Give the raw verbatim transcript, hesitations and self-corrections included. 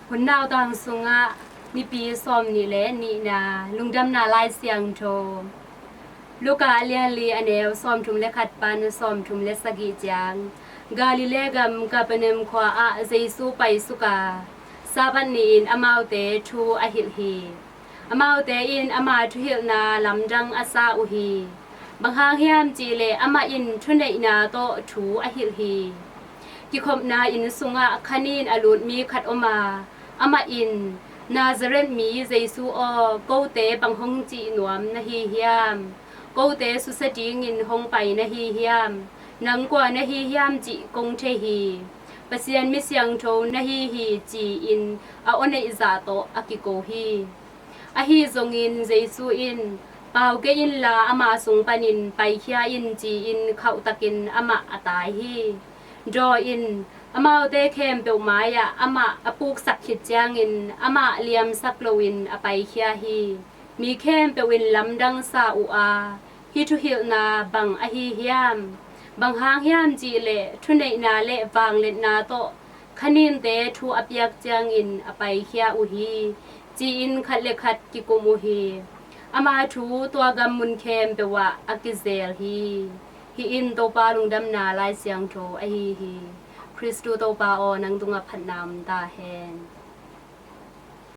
Hun nautang sungah Nipi sawmnih le nihna. Lungdamna Lai Siangtho Luka a lianli a neu sawmthum le khat pan sawmthum le sagih ciang Galilee gam Kapernaum khua ah Jesu paisuk a, Sabbath ni-in amaute thu a hilh hi. Amaute in ama thuhilhna lamdang a sa uh hi. Bang hang hiam cihleh amah in thuneihna tawh thu a hilh hi. Kikhopna inn sungah khanin a lut mi khat om a, amah in, Nazareth mi Jesu aw, kote bang hong cih nuam na hi hiam? Kote susia dingin hong pai na hi hiam? Nang kua na hi hiam cih kong thei hi. Pasian mi siangtho na hi hi, ci-in a aw neih zah tawh a kiko hi. Ahi zongin Jesu in, Pau kei inla, ama sung panin paikhia in, ci-in khauhtakin amah a tai hi. Daw in, amaute khempeuh mai-ah amah a puksak khit ciangin amah liamsak loin a paikhia hi. Mi khempeuh in lamdang sa uh a, Hih thuhilhna bang ahi hiam? Bang hang hiam cihleh thuneihna le vangliatna tawh khaninte thu a piak ciangin a paikhia uh hi, ci-in khat le khat kikum uh hi. Ama thu tua gam mun khempeuh ah a kizel hi. Hih in Topa Lungdamna Lai Siangtho ahi hi. Khristu Topa aw, nang tungah phatna om ta hen.